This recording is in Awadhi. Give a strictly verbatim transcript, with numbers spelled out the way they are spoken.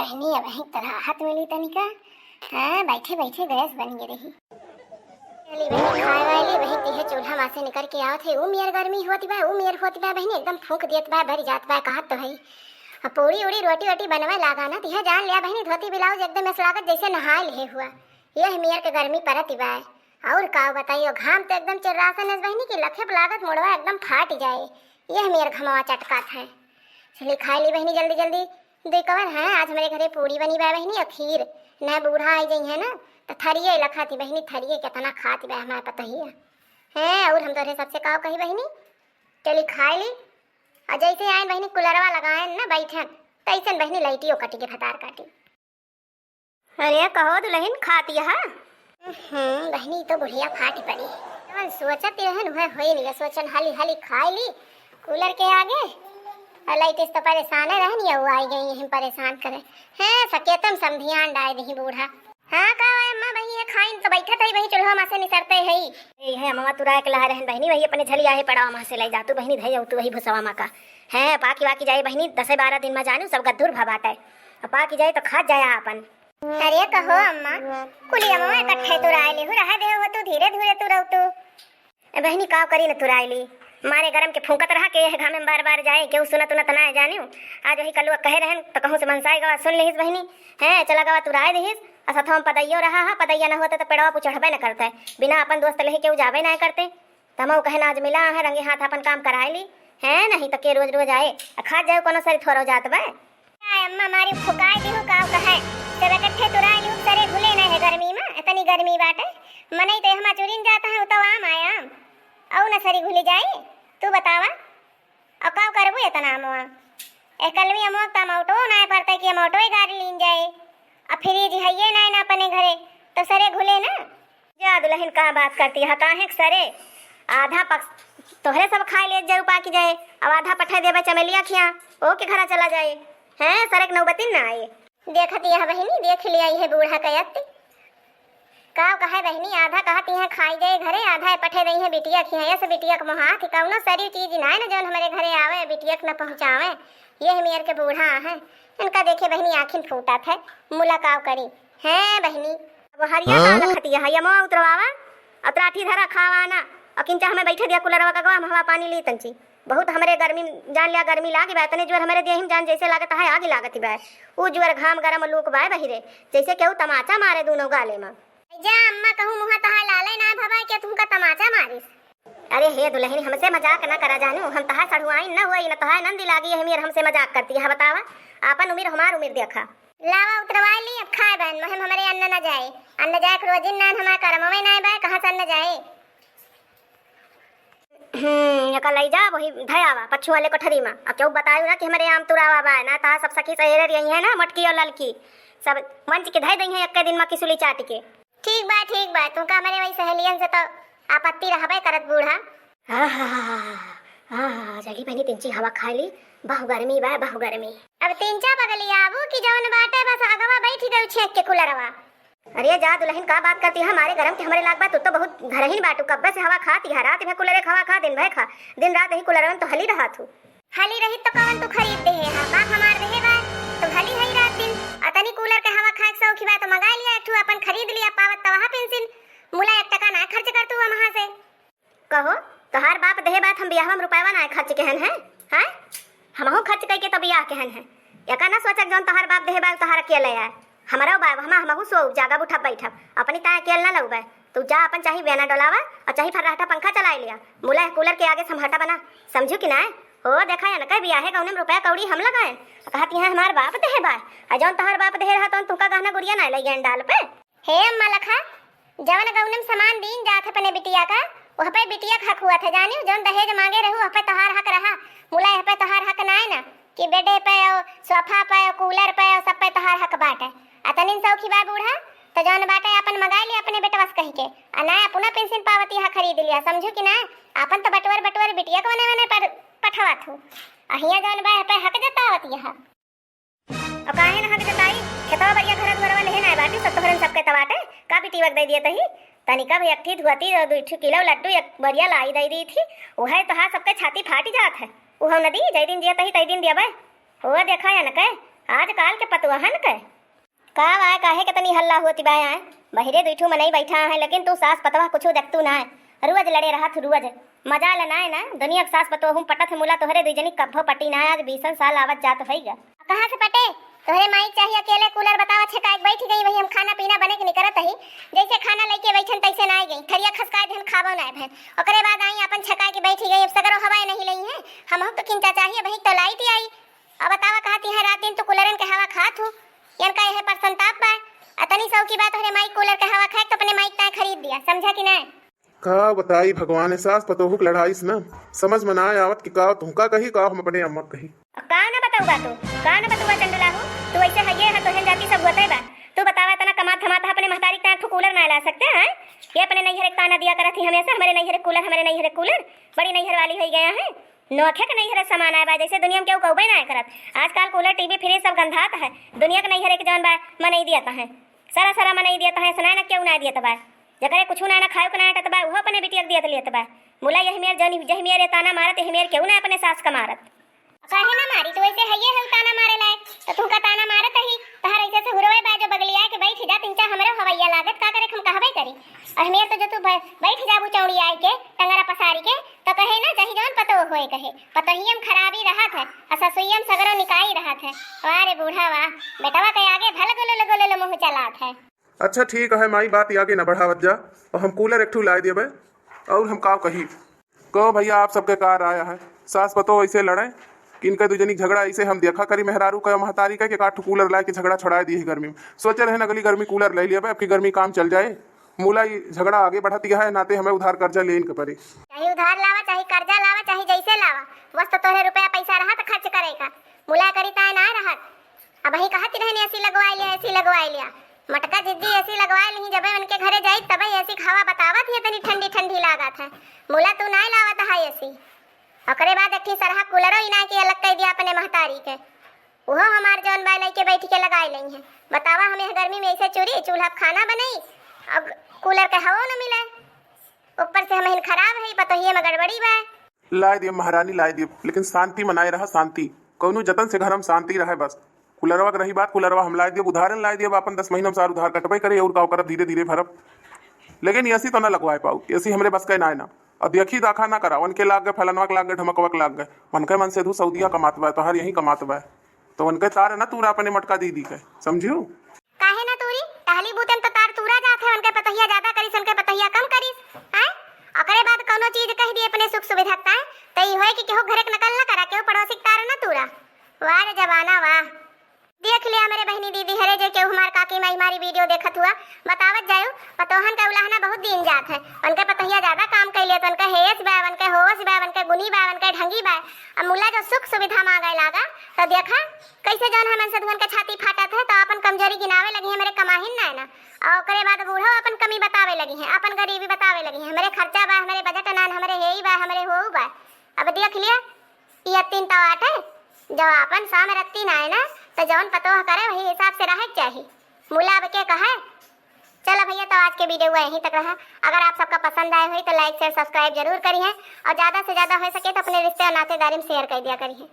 बहिनी, अबहीं त राहत मिली तनिका। हाँ, बैठे बैठे गैस बन गए रही। चली बहिनी, खाए वाली बहिनी, तिहे चूल्हा मा से निकर के आवत है, ऊ मेर गर्मी होत बा, ऊ मेर होत बा बहिनी, एकदम फूंक देत बा, बरी जात बा, कहत तो है। अब पूड़ी उड़ी, रोटी वोटी बनवे लागा ना, तिहे जान लिया बहिनी, धोती ब्लाउज एकदम ऐसा लागत जैसे नहाए लिहे हुआ। यह मेर के गर्मी परत बा। और का बताइयो, घाम तो एकदम चिर्रासन है बहिनी, कि लखे पे लागत मुड़वा एकदम फाट जाए। यह मेर घमवा चटकात है। चली खाए ली बहिनी जल्दी जल्दी। दुई कवर है आज हमरे घरे पूड़ी बनी बा बहिनी, और खीर। ना बूढ़ा आई जइहैं ना, त थरिये लखाती बहिनी, थरिये केतना खाती बा हमार पतोहिया। हैं, और हम तोहरे सबसे काव कही बहिनी, चली खाए ली। और जैसे आइन बहिनी कुलरवा लगाएन ना बैठन, तैसन बहिनी लाइटियो कटी के भतार काटी। अरे कहो दुलहिन, खाती है? हम्म, बहिनी तो बुढ़िया फाट पड़ी। जवन सोचत रहन उहे होई लिया, सोचन हाली हाली खाए ली कूलर के आगे। और लाइट से तो परेशान रहन, ये वो आई गई यहीं परेशान करे। हैं, सकेतम समधियान डाय दही बूढ़ा। हाँ का है अम्मा, वही है खाइन तो बैठत है, वही चूल्हा मा से निसरते है। ए है अम्मा, तुरा के लहा रहन बहिनी, वही अपने झलिया है पड़ावा मा से लाई जा तू बहिनी, धई जाऊ तू वही भुसवा मा का। हैं, पाकी वाकी जाए बहिनी, दसे बारह दिन मा जानू सब गद्दुर भा बाटे। अब पाकी जाए तो खात जाया आपन। अरे कहो अम्मा, कुली अम्मा इकट्ठे तुराए लिहु, रहा देहु हो तू, धीरे धीरे तुरउ तू। ए बहिनी, काव करी न तुराए ली, मारे गरम के फूंकत रहा के यह घामे में बार बार जाए, केहू सुनत उनत ना जानियो। आज वही कलुआ कहे रहन त कहूँ से मनसाए गवा सुन लिहिस बहिनी। हैं, चला गवा तुराए दिहिस, आ सथवा में पदइयो रहा हा, पदइया न होते त पेड़वा पर चढ़बे न करते, बिना अपन दोस्त लेहे केहू जाबे ना करते। तमऊ कहन आज मिला है, रंगे हाथ अपन काम कराए ली, हैं, नहीं त के रोज रोज आए, आ खात जाए कोनो सरी थोरो जात बा। आय अम्मा मारी फुकाए दिहु काव कहे, सब इकट्ठे तुराए लिहु, सरे घुले न है गर्मी मा, इतनी गर्मी बाटे, मनई तो हमा चुरिन जाता है, उतव आम आय आम, औ न सरी घुले जाए, तू बतावा, औ काव करबू इतना अमवा? ए कलमी अमवा त अमौटो ना पड़ता कि अमौटो ही गाड़ी लीन जाए, अब फ्रिज हइये ना, ना अपने घरे, तो सरे घुले ना। जा दुलहिन, का बात करती है, काहे के सरे? आधा पक तोहरे सब खाए ले जाऊ पाकी जाए, अब आधा पठा देबे चमेलिया खिया, ओ के घरा चला जाए। हैं, सरे के नौबतिन ना आए। देखत यह बहिनी, देख लिया यह बूढ़ा कयत। का कहे बहिनी, आधा कहत यह खाई जाए घरे, आधा पठे दई है बिटिया खिया, यस बिटिया के मोहात ही, कौनो सरी चीज ना है न जौन हमरे घरे आवे, बिटिया के न पहुँचावे। यह मेर के बूढ़ा है, इनका देखे बहिनी आँखिन फूटत है, मुलाकाव करी। हैं बहिनी, अब हरिया का हाँ? लखतिया है, यमवा उतरवावा, अतराठी धरा खावाना, अकिंचा हमें बैठे दिया कुलरवा का गवा, हम हवा पानी ली तंची। बहुत हमरे गर्मी, जान लिया गर्मी लागी बा, इतने जोर हमरे देहिम जान जैसे लागत है आगी लागत बा। ऊ जोर घाम गरम लूक बा बहिरे, जैसे केहू तमाचा मारे दूनो गाले मा। जा अम्मा, कहूँ मुँह तहार लाले ना भवा के तुमका तमाचा मारिस। अरे हे दुलहिन, हमसे मजाक ना करा जानू, हम तहार सढ़ुआइन न होई, न तहार नंदी लागी, यह मेर हमसे मजाक करती है, बतावा? आपन उमिर हमार उमिर देखा। लावा उतरवाई ली, अब खाए बहन, मोहे हमरे अन्न न जाए, अन्न जाए के रोजिन नान हमार करमवे नाय बा, कहाँ से अन्न जाए? हम्म, एका लई जा, वही धयावा, पछुआ ले कोठरी मा। अब केहू बतायू ना कि हमरे आम तुरावा बा, ना तहार सब सखी सहेली रही है ना, मोटकी और ललकी, सब मंच के धय दई है एक दिन मा किसुली चाट के। ठीक बा, ठीक बा, तू का हमरे वही सहेलियन से तो आपत्ति रहबे करत बूढ़ा। आहा, आहा, चली बहिनी, तिनची हवा खाए ली, बहु गर्मी बा, बहु गर्मी। अब तिनचा बगली आबू कि जौन बाटे बस अगवा बैठी गयू छेक के कुलरवा। अरे जा दुलहिन, का बात करती है, हमारे गरम के हमरे लाग बा, तू तो बहुत घरहिन बाटू, कब्बे से हवा खाती है, रात भर कुलरे के हवा खा, दिन भर खा, दिन रात यही कुलरवा में तो हली रहा थू। हली रही तो कवन तू खरीद देहे हा? बाप हमार देहे बा, तो भली हई रात दिन। अतनी कूलर के हवा खाए के शौक बा तो मंगाई लिया एक ठू, अपन खरीद लिया, पावत तो वहाँ पेंशन, मुला एक टका ना खर्च कर तू वहाँ से। कहो, तोहार बाप देहे बा त हम बियाहवा में रुपयवा ना खर्च केहन है, हैं? हमहू खर्च कइके तो बियाह केहन है। एका ना सोचक जौन तोहार बाप देहे बा तोहार अकेले आए। हमरो बा, हमा, हमहू सोउब, जागब, उठब, बैठब। अपनी ताए अकेल ना लउबे। तू जा अपन चाही बेना डोलावा और चाही फर्राटा पंखा चलाए लिया। मुला कूलर के आगे समहटा बना, समझू कि नाय? हो देखा या न कह बियाहे गौने में रुपया कौड़ी हम लगाए। कहत यहाँ हमार बाप देहे बा। आ जौन तोहार बाप देहे रहा तौन तुका गहना गुड़िया नाय लइगेन डाल पे। हे अम्मा लखा, जवन गौने में सामान दीन जात है अपने बिटिया का, वह पे बिटिया का हक हुआ था जानियो, जौन दहेज मांगे रहू वह पे तोहार हक रहा। मुला यह पे तोहार हक नाय ना। कि बेडे पे और सोफा पे और कूलर पे और सब पे तोहार हक बाटे। अतनिन सौखी बा बूढ़ा, त जौन बाटे आपन मगाई लिया अपने बेटवा से कहि के। आ ना अपना पेंशन पावती हा खरीद लिया, समझू कि ना? आपन तो बटवर बटवर बिटिया को वने वने पर पठवा थू। अहिया जौन बा पे हक जतावती हा। और काहे ना हक जताई? खेतवा बरिया घर दुआरवा लेहे ना बाटी, सब तोहरन सबके तवाटे। का बिटिया के दे दिया तही? तनिका भी एक ठी धुआती और दुई ठी किलो लड्डू एक बरिया लाई दे दी थी। वह तोहार सबके छाती फाटी जात है। उहो नदी, जय दिन जिया तही तई दिन दिया बे। ओ देखा या न के, आजकाल के पतोहन के का आय, काहे के तनी हल्ला होती बा आय? बहिरे दुई ठू मनई बैठा है, लेकिन तू सास पतोह कुछू देखतू ना है। रोज लड़े रहत, रोज। मजाल ना है ना, दुनिया के सास पतोह हम पटत है मुला, तोहरे दुई जनी कब्बो पटी ना है, आज बीसन साल आवत जात होइगा। कहाँ से पटे? तोहरे माई चाहिए अकेले कूलर बतावा छेकाए के बैठ गई, वही हम खाना पीना बने के निकरत ही। जैसे खाना लेके बैठन तैसे ना गई, थरिया खसकाए देहन खाबो ना भैन। ओकरे बाद आई अपन छेकाए के बैठ गई, अब सगरो हवाए नहीं लई है। हम तो किंचा चाहिए, वही तो लाइट आई। अब बतावा कहती है रात दिन तू कूलरन के हवा खात हूँ, यन का यह पर संताप बा। अतनी सौ की बात तोहरे माई कूलर के हवा खाए तो अपने माई ताए खरीद दिया, समझा कि ना? का बताई भगवान, सास पतोहू के लड़ाई से ना समझ में ना आवत कि का तुमका कही, का हम अपने अम्मा के कही। का ना बतउबा तू, का ना बतउबा चंडुलाहू, तू ऐसे हइये है, तोहन जाति सब होते बा। तू बतावा, इतना कमात धमात है, अपने महतारी के ताए एक ठो कूलर ना ला सकते हैं? ये अपने नैहर एक ताना दिया करत ही हमेशा, "हमरे नैहर कूलर, हमरे नैहर कूलर, बड़ी नैहर वाली होइ गया है।" नोखे के नैहर समान आए बा, जैसे दुनिया में केहू कहबे ना करत। आजकल कूलर, टीवी, फ्रिज सब गंधात है। दुनिया के नैहर एक जौन बा, मनई दियत है, सारा सारा मनई दियत है, सुनाए ना केहू ना दियत बा। जकरे कुछू ना, ना खाए के ना अटत बा, उहो अपने बिटिया के दियत लियत बा। मुला यही मेर जौन, जही मेर ये ताना मारत, यही मेर केहू ना अपने सास का मारत। काहे ना मारी, तू ऐसे हइये है ताना मारे लायक, तो तू का ताना मारत ही। तहर ऐसे से हुरवे बा जो बगलिया के बैठ जा, तिनचा हमरो हवैया लागत, का करे हम कहबे करी। और मेर तो जो तू बै-, बैठ जाबू चौड़ी आए के, टंगरा पसारी के, तो कहे ना चाही जौन पतो होए कहे, पतोहियम खराबी रहत है, आ ससुइयम सगरो निकाई रहत है। वाह रे बूढ़ा वाह, बेटवा के आगे भल गुलुल गुलुल मुँह चलात है। अच्छा ठीक है माई, बात आगे न बढ़ावत जा, और हम कूलर एक ठू लाए देबे, और हम का कही। कहो भैया, आप सबके का राय है? सास पतोह ऐसे लड़े कि इनका दू जनी झगड़ा ऐसे हम देखा करी, मेहरारू का महतारी का, कि एक आध ठू कूलर लाए के झगड़ा छोड़ाए दी है गर्मी में। सोचे रहे न अगली गर्मी कूलर ले लेबे, अब की गर्मी काम चल जाए। मुला ई झगड़ा आगे बढ़त गया है, नाते हमें उधार कर्जा ले इनके पड़े। चाहे उधार लावा, चाहे कर्जा लावा, चाहे जैसे लावा, बस तो तोहरे रुपया पैसा रहा तो खर्च करे का। मुला करी ताए ना रहत। अबहीं कहत रहन एसी लगवाए लिया, एसी लगवाए लिया। मटका जिद्दी एसी लगवाए लिही, जबे उनके घरे जाई तबे एसी के हवा बतावत ही, इतनी ठंडी ठंडी लागत है। मुला तू नाय लावत है एसी। ओकरे बाद एक ठे सरहा कूलरो इना के अलग कई दिया अपने महतारी के। उहो हमार जौन बा लइके बैठ के लगाए लई है। बतावा, हम यह गर्मी में ऐसे चूरी चूल्हा पे खाना बनाई, अब कूलर के हवा न मिले, ऊपर से हम खराब है, पतोहिए में गड़बड़ी बा। लाए दियब महारानी, लाए दियब, लेकिन शांति बनाए रहा, शांति। कौनो जतन से घर में शांति रहे बस। कुलरवा के रही बात, कुलरवा हम लाए दियब, उधारन लाए दियब, अपन दस महीना में सार उधार कटबे करे, और का करब, धीरे धीरे भरब। लेकिन एसी तो ना लगवाए पाऊ, एसी हमरे बस के ना है ना। अब देखी दाखा ना करा, उनके लाग गए, फलनवा के लाग गए, ढमकवा के लाग गए। उनके मन से धू सऊदिया कमात बा, तोहर यहीं कमात बा, तो उनके तार ना तूरा अपने मटका दीदी के, समझियो? काहे ना तूरी? टहली बूतन तो तार तूरा जात है, उनके पतोहिया ज्यादा करिस, उनके पतोहिया कम करिस, हैं? ओकरे बाद कौनो चीज कह दी अपने सुख सुविधा का, तो ई होए कि केहू घरे के नकल ना करा, केहू पड़ोसी के तार ना तूरा। वाह रे जमाना वाह। देख लिया हमरे बहिनी दीदी हरे, जे केहू हमार काकी माई हमारी video देखत हुआ, बतावत जायु, पतोहन का उलाहना बहुत दिन जात है। उनके पतोहिया ज्यादा काम कैले, तो उनके हेस बा, उनके होस बा, उनके गुनी बा, उनके ढंगी बा। अब मुला जो सुख सुविधा मांगे लागा, तो देखा, कैसे जौन हमन सधुअन के छाती फाटत है, तो अपन कमजोरी गिनावे लगी, हमरे कमाहिन ना है ना। और ओकरे बाद बूढ़ो अपन कमी बतावे लगी हैं, अपन गरीबी बतावे लगी हैं, हमरे खर्चा बा, हमरे बजट नान, हमरे हेई बा, हमरे होऊ बा। अब देख लिया, ई अत्तीन तो आटे, जब अपन साम रत्ती ना है ना, तो जौन पतोह करे, वही हिसाब से रहे के चाही। मुला अब के कहे। चलो भैया, तो आज के video यहीं तक रहा। अगर आप सबका पसंद आए हुई तो like, share, subscribe जरूर करिए, और ज्यादा से ज्यादा हो सके तो अपने रिश्ते और नातेदारी में share कर दिया करिए।